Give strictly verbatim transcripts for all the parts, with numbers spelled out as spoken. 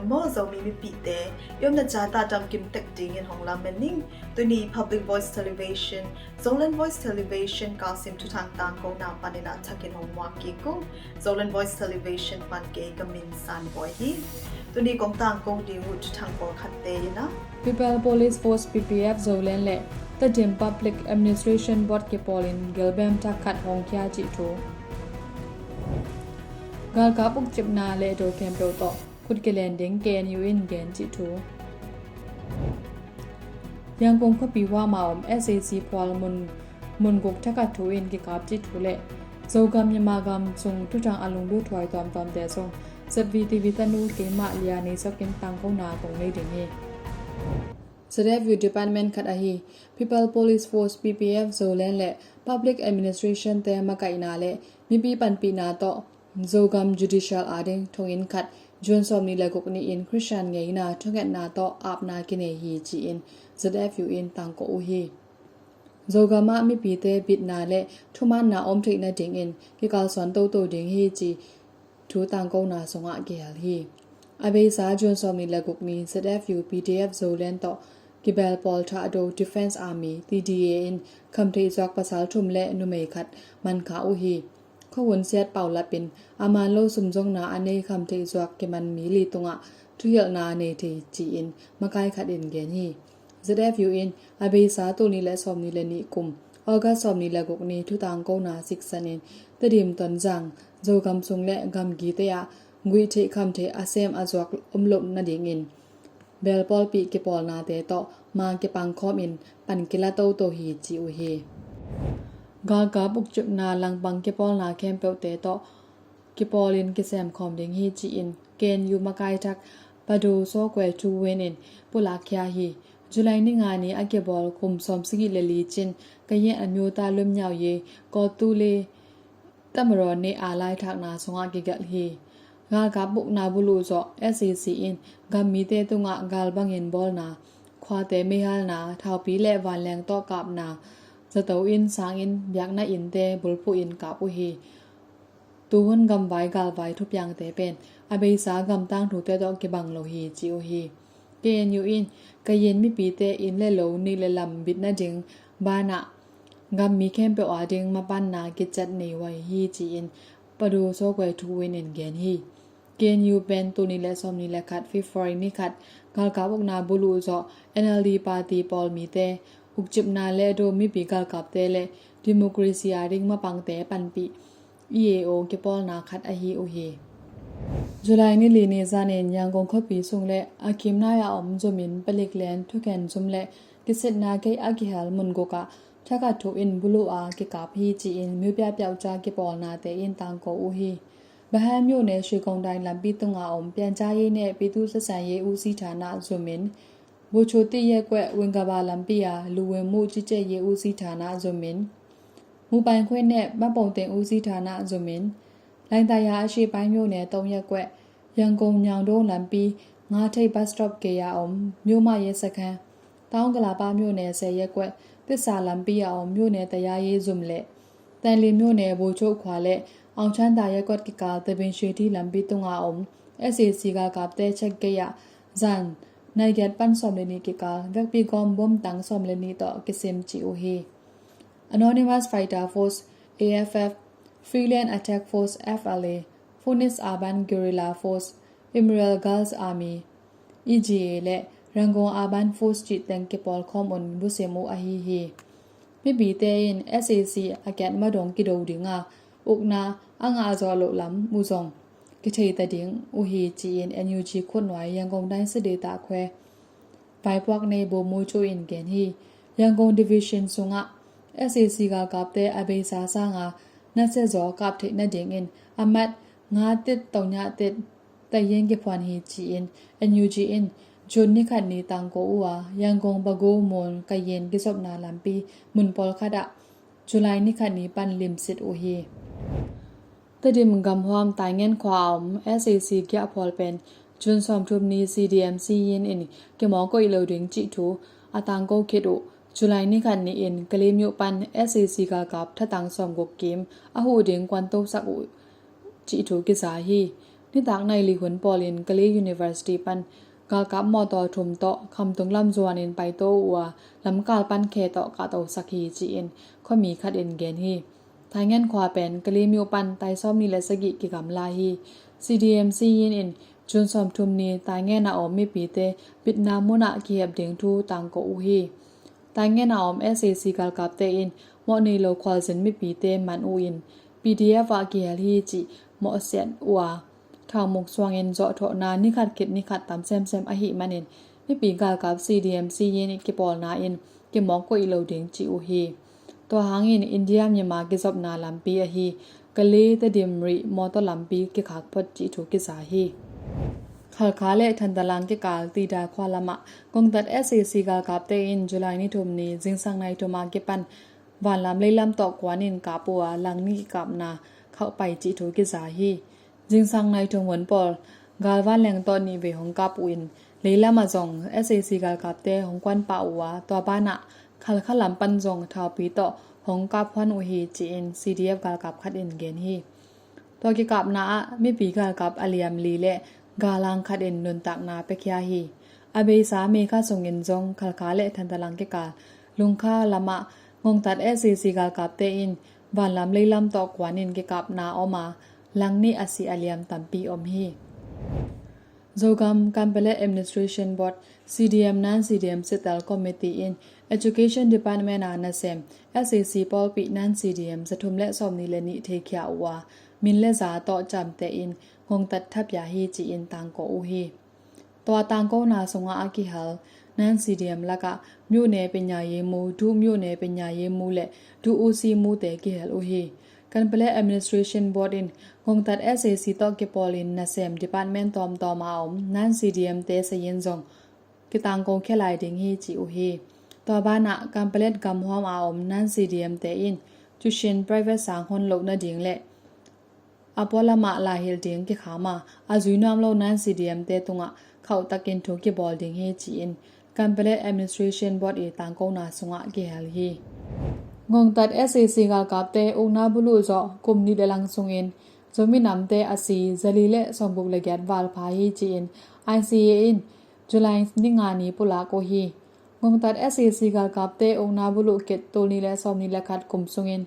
Maw Zomi mipite, i omna ciat ah damkim tek dingin hong lamen ning. Tuni Public Voice Television, Zoland Voice Television kalsim thuthang tangkona panin a thakin hong muak kik ung. Zoland Voice Television pan kei ka min San Bawi hi. Tuni kong tangko ding uh thuthang pawlkhatte in ah, People Police Force, P P F, Zoland le Tedim Public Administration Board kipawlin gelbem thak khat hong khia cih thu. Galkap ukcipna le do khempeuh tawh khut kilen ding K N U in gen cih thu. Yangon khuapi huam a om S A C phual mun, mun guk thakhat thu in kikap cih thu le Zogam Myanmar gam sung thuthang a lunglut huai tuamtuamte zong Z V T V tanu keimah Lia Nei Sok in tangkona kong nei ding hi. Z F U department khat ahi People Police Force, P P F, Zoland le Public Administration te makaihna le mipi panpihna tawh Zogam Judicial ading thonginn khat June sawmnih le guk ni-in Christian ngeina thungetna tawh apna kinei hi ci-in Z F U in tangko uh hi. Zogam ah mipite bitna le thumaanna om theih nadingin kikalsuan toto ding hi ci thu tangkona sungah kihel hi. A beisa June sawmnih le guk ni Z F U, P D F, Zoland tawh kibel pawl Thado Defence Army, T D A, in khamtheih zuak pasal thum le numei khat mankha uh hi. Khuahun siat paulapin a man lo sumzongna a nei khamtheih zuak kiman mi li tungah thuhilhna nei thei ci-in makai khat in gen hi. Z F U in a beisa tul nih le sawmnih le nih kum August sawmnih le guk ni thutangkona siksanin Tedim, Tonzang, Zogam sung le gamgite ah guihtheih khamtheih a sem a zuak om loh nadingin belpawlpih kipawlnate tawh ma kipangkhawmin pan kila toto hi ci uh hi. Galkap ukcipna langpang kipawlna khempeuhte tawh kipawlin kisemkhawm ding hi ci-in K N U makai thak Pado Sokwe Thu Win in pulak khia hi. July ni nga ni a kibawl kum sawmsagih le li cin Kayin Amyotha Lwemyaw Ye, Kawtu le Tamarawne a laithakna sungah kigelh hi. Galkap ukna buluh zawh S A C in gammite tungah gal bangin bawlna, khuate meihalna, thaupi le vanleng tawh kapna, zato inn, sanginn, biakna innte bulphuhin kap uh hi. Tuhun gamvai galvai thupiangte pen a beisa gamtang thute tawh kibang lo hi ci uh hi. K N U in Kayin mipite inn le lo, nih le lam bit nading banah gammi khempeuh ading mapanna kiciat nei huai hi ci-in Pado Sokwe Thu Win in gen hi. K N U pen tul nih le sawmnih le khat February ni khat galkap ukna buluh zawh N L D party pawlmite ukcipna le do mipi galkapte le democracy ading mapangte panpih E A O kipawlna khat ahi uh hi. July ni li ni zanin Yangon khuapi sung le a kimnai a om zumin palik len thukhen zum le kisitna gei a kihel mun gukah thakhat thu in buluh a kikap hi ci-in miupiapia uca kipawlnate in tangko uh hi. Bahan Myone Shigongdai lampi tunga om Pianjayei ne Pitu Sasangyei Usi Thana zumin Buchuti Yekwe Wingaba lampi a Luwemu Cice Ye Usi Thana zumin Mupain Khwene Mapongteng Usi Thana zumin Laintaya Ashipai Myone Tong Yekwe Yangon Nyangdong lampi Ngathei bus stop gei a om Myoma Ye Sakhan, Taung Kalapa Myone Se Yekwe Tisa lampi a om Myone Taya Ye zum le Tanlin Myone Bucho khua le Aungchanta Yekwe kikal Tabin Sheti lampi tunga om S A C galkapte check gei ah zan naigiat pan sawm le nih kikal vekpi gawm bomtang sawm le nih tawh kisim ci uh hi. Anonymous Fighter Force, A F F, Freeland Attack Force, F L A, Phoenix Urban Guerrilla Force, Emerald Girls Army, E G A le Rangoon Urban Force cih teng kipawlkhawm un busim uh ahi hi. Mipite in S A C a kiat madong kido ding a ukna a ngah zawh loh lam uh zong kithei ta ding uh hi ci-in N U G khutnuai Yangon Times Data Khwe vaipuak nei Bo Mu Cho in gen hi. Yangon Division sungah S A C galkapte a beisa sanga nasia zaw kap theih nadingin a mat nga tit taunya tit taiyin kiphuan hi ci-in N U G in June ni khat ni tangko uh a Yangon Bago Mon Kayin kizopna lampi mun pawlkhat ah July ni khat ni pan limsit uh hi. Tedim gamhuam Taingen khua a om S A C giahphual pen June sawmthum ni C D M C yin in kimawk koih lo ding cih thu a tangko khit uh July ni khat ni-in Kalemyo pan S A C galkap thatang sawmguk kim a huh ding kuantosak uh cih thu kiza hi. Nitak nai li hun pawlin Kalay University pan galkap mawtaw thum tawh Khamtung lam zuanin paito uh a, lamkal pan khe tawh kahtosak hi ci-in khuami khat in gen hi. Taingen khua pen Kalay myo pan taisawm ni le sagih kigamla hi. C D M Siyin in June sawmthum ni Taingen a om mipite bitna munah kihep ding thu tangko uh hi. Taingen a om S A C galkapte in mawh nei lo khualzin mipite man uh in P D F ah kihel hi cih mawhsiat uh a, thaumuk suangin zawhthawhna nikhat khit nikhat tam semsem ahih manin mipi galkap C D M Siyin i kipawlna in kimawk koih lo ding ci uh hi. Tua hangin India Myanmar kizopna lampi ahi Kalay Tedim Rih mawtaw lampi kikhak phot cih thu kiza hi. Khalkha le Thantalang kikal Tida khua lamah ngongtat S A C galkapte in July ni thum ni zingsang nai thum a kipan vanlam leilam tawh kuanin kap uh a, langni kikapna khauh pai cih thu kiza hi. Zingsang nai thum hun pawl galvan leng tawh nih vei hong kap uh in leilam ah zong S A C galkapte hong kuan pah uh a, tua banah Khalkha lam pan zong thaupi tawh hong kap huan uh hi ci-in C D F galkap khat in gen hi. Tua kikapna ah mipi galkap a liam li le galang khat in nuntakna piakhia hi. A beisa May kha sungin zong Khalkha le Thantalang kikal Lungkha lamah ngongtat S A C galkapte in vanlam leilam tawh kuanin kikapna om a, langni a si a liam tampi om hi. Zogam Kanpetlet Administration Board, C D M, Non-C D M Setel Committee in Education Department a nasem S A C pawlpi Non-C D M zathum le sawmni le nih theikhia uh a, min le za tawh camteh in ngongtat thapia hi ci-in tangko uh hi. Tua tangkona sungah a kihel Non-C D M lakah မြို့နယ်ပညာရေးမှူး, ဒုမြို့နယ်ပညာရေးမှူး le ဒုဦးစီးမှူး te kihel uh hi. Kanpetlet Administration Board in ngongtat S A C tawh kipawlin nasem department tawmtawm a om Non-C D M te sayin zong kitangko khia lai ding hi ci uh hi. Tua banah Kanpetlet gamhuam a om Non-C D M te in tuition private sang hon loh nading le a pualamah laihilh ding kikham a, a zui nuam lo Non-C D M te tungah khauhtakin thu kibawl ding hi ci-in Kanpetlet Administration Board i tangkona sungah kihel hi. Ngongtat S A C galkapte ukna buluh zawh kum nih le lang sungin Zomi namte a si zali le sawmguk le giat val pha hi ci-in I C A in July ni nga ni pulak uh hi. Ngongtat S A C galkapte ukna buluh kit tul nih le sawmni le khat kum sungin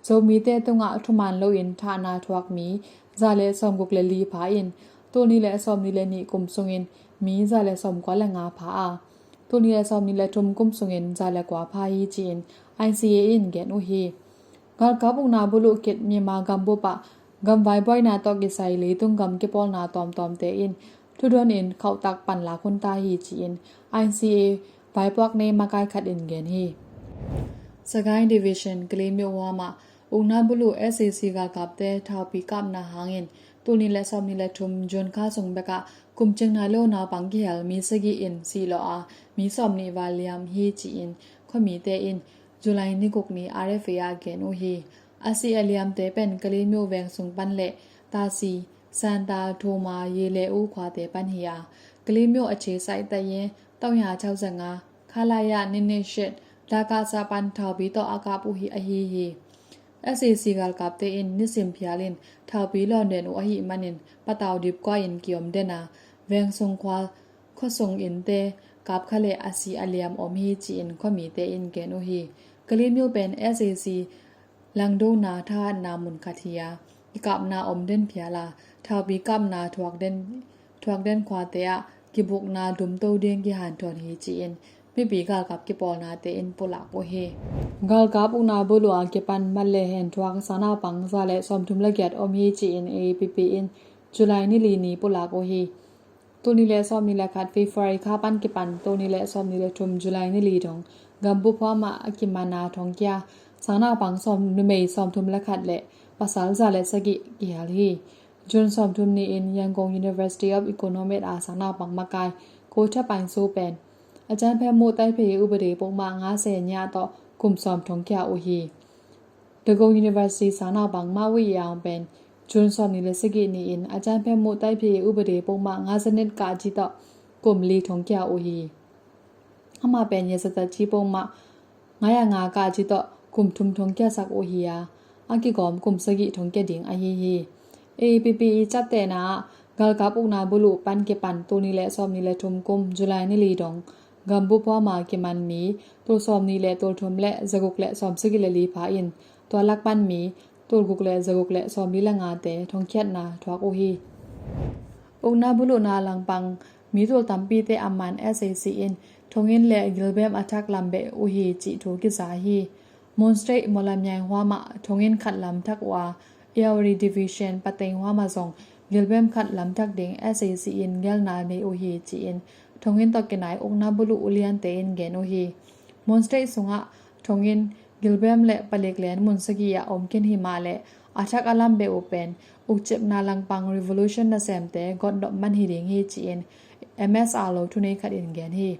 Zomite tungah thuman loin thahna thuak mi za le sawmguk le li pha in, tul nih le sawmni le nih kum sungin mi za le sawmkua le nga pha a, tul nih le sawmni le thum kum sungin za le kua pha hi ci-in I C A in gen uh hi. Galkap ukna buluh kit Myanmar gambup ah gamvai buaina tawh kisai leitung gam kipawlna tawmtawmte in thudon in khauhtak panlak hun ta hi ci-in I C A vaipuak nei makai khat in gen hi. Sagaing Division Kalay myo huam ah ukna buluh S A C galkapte thaupi kapna hangin tul nih le sawmni le thum June kha sung bekah kum ciang nai lo naupang kihel mi sagih in sih lawh a, mi sawmnih val liam hi ci-in khuamite in July ni guk ni R F A ah gen uh hi. A si a liamte pen Kalay myo veng sung pan le Tasi, Santa, Thoma, Yele U khuate pan hi a, Kalay myo a che saih taye tauya chauza nga, khalaya ninne shet, dakasa pan thaupi tawh a kap uh hi ahi hi. S A C galkapte in nisim phialin thaupi lawn den uh ahih manin patau dip kua in kiom den a, veng sung khua khuasung innte kap kha le a si a liam om hi ci-in khuamite in gen uh hi. Kalay myo pen S A C langdona thahatna mun khat hi a, kikapna om den phial a, thaupi kapna thuak den, thuak den khuate ah kibukna dumto ding kihanthawn hi ci-in mipi galkap kipawlnate in pulak uh hi. Galkap ukna buluh a kipan mat le hen thuak sangnaupang za le sawmthum le giat om hi ci-in A A P P in July ni li ni pulak uh hi. Tul nih le sawmnih le khat February kha pan kipan tul nih le sawmnih le thum July ni li dong gambup huam ah a kimana thongkia sangnaupang sawm, numei sawmthum le khat le pasal za le sagih kihel hi. June sawmthum ni-in Yangon University of Economics a sangnaupang makai Ko Thep Ain Soo pen อาจารย์แพทย์ หมู่ ไต้เพ ဥပဒေပုဒ်မ ငါးဆယ် ည tawh kum sawm thongkia uh hi. Dagon University sangnaupang Mah Wei Yang pen June sawmnih le sagih ni-in อาจารย์แพทย์ หมู่ ไต้เพ ဥပဒေပုဒ်မ ငါးဆယ့်နှစ် က tawh kum li thongkia uh hi. Amah pen ရာဇသတ်ကြီးပုဒ်မ ငါးရာငါး က tawh kum thum thongkiasak uh hi a, a kigawm kum sagih thongkia ding ahi hi. A A P P i ciaptehna ah Galkap ukna buluh pan kipan tul nih le sawmnih le thum kum July ni li dong gambup huama kiman mi tul sawmnih le tul thum le zaguk le sawmsagih le li pha in tua lak pan mi tul guk le zaguk le sawmli le ngate thongkhiatna thuak uh hi. Ukna buluhna langpang mi tul tampite a man SAC in thonginn le gilbem a thak lam beh uh hi cih thu kiza hi. Mon State Mawlamyine huamah thonginn khat lam thak uh a, Irrawaddy Division Pateng huamah zong gilbem khat lam thak ding SAC in gelna nei uh hi ci-in thonginn tawh kinai ukna buluh uliante in gen uh hi. Mon State sungah thonginn gilbem le palik len mun sagih ah om khin hi mah le a thak a lam beh uh pen ukcipna langpang revolution nasemte gawtnop man hi ding hi ci-in MSR lo thunei khat in gen hi.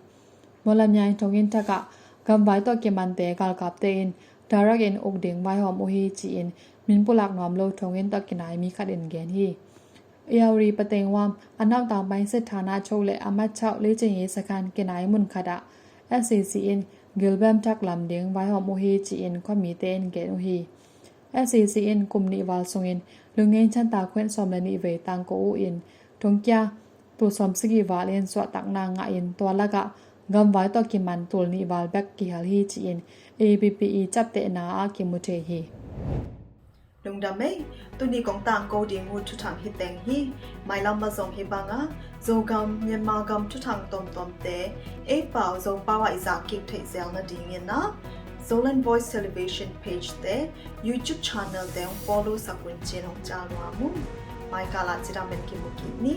Mawlamyine thonginn thakah gamvai tawh kimante galkapte in direct in uk ding vaihawm uh hi ci-in min pulak nuam lo thonginn tawh kinai mi khat in gen hi. Irrawaddy Pateng huam a nautang painset thana chok le a matchauh leicengi sakhan kinai mun khatah SAC in gilbem thak lam ding vaihawm uh hi ci-in khuamite in gen uh hi. SAC in kum nih val sungin Lungneng Chanta khuan sawm le nih vei tangko uh in thongkia tul sawmsagih val in suahtakna ngah in tua lakah gamvai tawh kiman tul nih val bek kihel hi ci-in APPE captehna ah kimu thei hi. Lungdam ei, tuni kong tangko ding uh thuthang hi teng hi. Mailam ah zong hi banga Zogam, Myanmar gam thuthang tomtomte ei pau Zopau ah i zak kik theih zel nadingin ah Zoland Voice Television page te, YouTube channel te hong follow sak un ci-in hong cial nuam ung. Maikal ah cidam in kimu kik ni.